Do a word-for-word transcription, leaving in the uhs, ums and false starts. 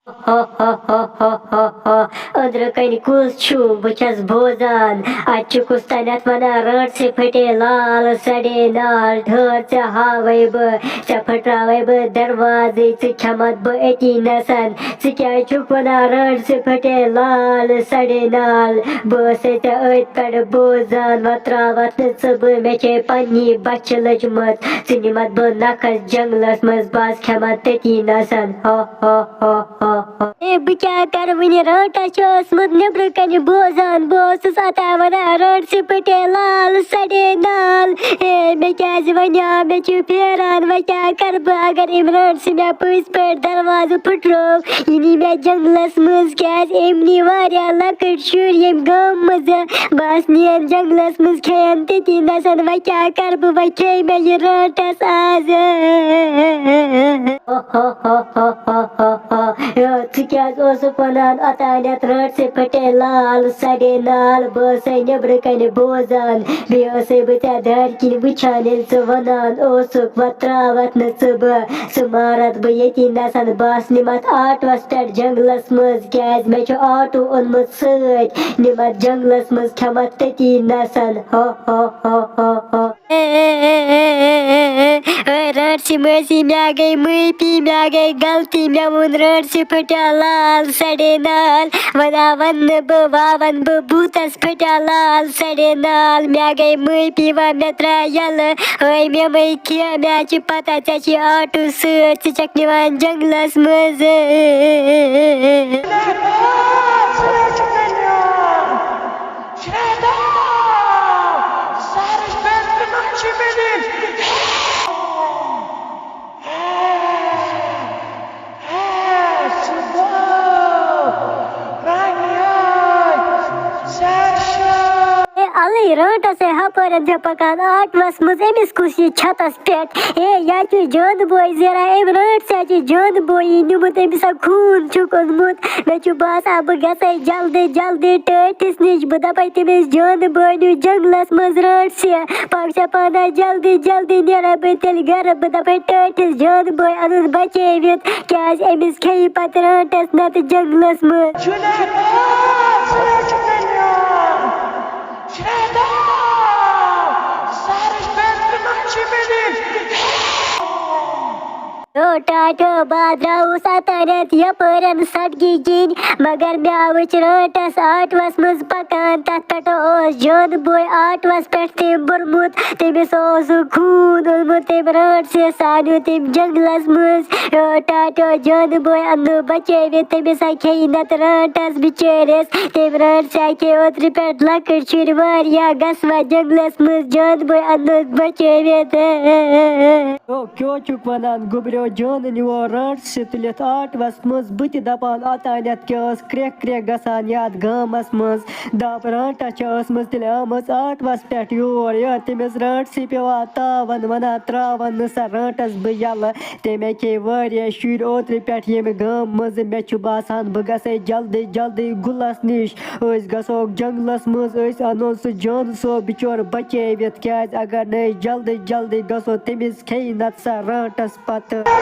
ہا ہا ہا ہا ہا ہا۔ أنٛدرٕ کنہِ کُس چھُ؟ بہٕ چھَس بوزان۔ اَتہِ چھُ کُس تانٮ۪تھ وَنان، "رٲنٛٹسہِ پھٹے لال سڑے نال، ٹھٔہر ژےٚ ہاوَے بہٕ، ژےٚ پھٕٹراوَے بہٕ دروازٕے، ژٕ کھٮ۪مَتھ بہٕ أتی نَسَن۔ ژٕ کیٛازِ چھُکھ وَنان، رٲنٛٹسہِ پھٹے لال سڑے نال؟ بہٕ ٲسَے ژےٚ أتھۍ پٮ۪ٹھ بوزان، وۄنۍ ترٛاوَتھ نہٕ ژٕ بہٕ، مےٚ چھے پنٛنی بۄچھِ لٔجمٕژ، ژٕ نِمَتھ بہٕ نَکھَس جنٛگلَس منٛز، بہٕ آسہٕ کھٮ۪مَتھ تٔتی نَسَن۔ ہا ہا ہا ہا ہا۔" اے، بہٕ کیٛاہ کَرٕ وٕنہِ؟ رٲنٛٹَس چھُ اوسمُت نیٚبرٕ کَنہِ بوزان، بہٕ اوسُس اَتان وَنان، "رٲنٛٹسہِ پھٹے لال سڑے نال۔" اے، مےٚ کیٛازِ وَنیو؟ مےٚ چھُ پھیران، وۄنۍ کیٛاہ کَرٕ بہٕ؟ اگر أمۍ رٲنٛٹسہِ مےٚ پٔزۍ پٲٹھۍ دروازٕ پھٕٹروو، یہِ نی مےٚ جنٛگلَس منٛز، کیٛازِ أمۍ نی واریاہ لۄکٕٹۍ شُرۍ ییٚمہِ گامہٕ منٛزٕ۔ بہٕ آسہٕ نِیَن جنٛگلَس منٛز، کھیٚیَن تٔتی نَسَن۔ وۄنۍ کیٛاہ کَرٕ بہٕ؟ وۄنۍ کھیٚیہِ مےٚ یہِ رٲنٛٹَس آز۔ ہے، ژٕ کیٛازِ اوسُکھ وَنان اوٚتانٮ۪تھ، رٲنٛٹسہِ پھٹے لال سڑے نال؟ بہٕ ٲسَے نیٚبرٕ کَنہِ بوزان، بیٚیہِ ٲسَے بہٕ ژےٚ دارِ کِنۍ وٕچھان، ییٚلہِ ژٕ وَنان اوسُکھ، وۄنۍ ترٛاوَتھ نہٕ ژٕ بہٕ، ژٕ مارَتھ بہٕ ییٚتی نَسَن۔ بہٕ آسہٕ نِمَتھ آٹوَس پٮ۪ٹھ جنٛگلَس منٛز، کیٛازِ مےٚ چھُ آٹوٗ اوٚنمُت سۭتۍ، نِمَتھ جنٛگلَس منٛز، کھٮ۪مَتھ تٔتی نَسَن۔ ہا ہا ہا ہا ہا۔ اے، رٲنٛٹسہِ مٲسی، مےٚ گٔے معٲفی، مےٚ گٔے غلطی، مےٚ ووٚن، رٲنٛٹسہِ پھٹے لال سڑے نال، وۄنۍ وَنہٕ نہٕ بہٕ، وۄنۍ وَنہٕ بہٕ، بھوٗتَس پھٹے لال سڑے نال۔ مےٚ گٔے معٲفی، وۄنۍ مےٚ ترٛاو یَلہٕ، اے، مےٚ مَے کھے، مےٚ چھِ پَتہ ژےٚ چھِ آٹوٗ سۭتۍ، ژٕ چھَکھ نِوان جنٛگلَس منٛز۔ اے، اَلٕے رٲنٛٹَس ہے ہَپٲرٮ۪ن چھےٚ پَکان آٹوَس منٛز، أمِس کُس یہِ چھَتَس پٮ۪ٹھ؟ اے، یَتھ چھُ جانہٕ بوے زیران، أمۍ رٲنٛٹسہِ چھُ جانہٕ بویی نیوٗمُت، أمِس ہا خوٗن چھُکھ اوٚنمُت۔ مےٚ چھُ باسان، بہٕ گژھَے جلدی جلدی ٹٲٹھِس نِش، بہٕ دَپَے تٔمِس، جانہٕ بوے نیوٗ جنٛگلَس منٛز رٲنٛٹسہِ، پَکھ ژےٚ پانَے جلدی جلدی، نیرَے بہٕ تیٚلہِ گَرٕ، بہٕ دَپَے ٹٲٹھِس، جانہٕ بوے اَنُن بَچٲوِتھ، کیٛازِ أمِس کھیٚیہِ پَتہٕ رٲنٛٹَس نَتہٕ جنٛگلَس منٛز۔ او ٹاٹھو، بہٕ درٛاوُس اَتٮ۪تھ یَپٲرٮ۪ن سڑکہِ کِنۍ، مگر مےٚ وٕچھ رٲنٛٹَس آٹوَس منٛز پَکان۔ تَتھ پٮ۪ٹھ اوس جانہٕ بوے آٹوَس پٮ۪ٹھ تٔمۍ بوٚرمُت۔ تٔمِس اوس خوٗن اوٚنمُت تٔمۍ رٲنٛٹسہِ، سُہ نیوٗ تٔمۍ جنٛگلَس منٛز۔ او ٹاٹھو، جانہٕ بوے اَننو بَچٲوِتھ، تٔمِس ہا کھیٚیہِ نَتہٕ رٲنٛٹَس بِچٲرِس۔ تٔمۍ رٲنٛٹسہِ ہا کھے اوترٕ پٮ۪ٹھ لۄکٕٹۍ شُرۍ واریاہ، گژھٕ وَ جنٛگلَس منٛز، جانہٕ بوے اَننو بَچٲوِتھ۔ او، کیٛاہ چھُکھ وَنان گوٚبریو؟ جانہٕ نیوٗ رٲنٛٹسہِ تُلِتھ آٹوَس منٛز۔ بہٕ تہِ دَپان، اوٚتانٮ۪تھ کیٛاہ ٲس کرٛٮ۪کھ کرٛٮ۪کھ گژھان یَتھ گامَس منٛز۔ دَپ، رٲنٛٹَس چھےٚ ٲسمٕژ تیٚلہِ آمٕژ آٹوَس پٮ۪ٹھ یور۔ یہِ تٔمِس رٲنٛٹسہِ پٮ۪وان تاوَن وَنان، ترٛاوَن نہٕ سۄ رٲنٛٹَس بہٕ یَلہٕ۔ تٔمۍ ہَے کھے واریاہ شُرۍ اوترٕ پٮ۪ٹھ ییٚمہِ گامہٕ منٛزٕ۔ مےٚ چھُ باسان، بہٕ گژھَے جلدی جلدی گُلَس نِش۔ أسۍ گژھو جنٛگلَس منٛز، أسۍ اَنو سُہ جانہٕ صٲب بِچور بَچٲوِتھ، کیٛازِ اگر نہٕ أسۍ جلدی جلدی گژھو، تٔمِس کھیٚیہِ نَتہٕ سۄ رٲنٛٹَس پَتہٕ۔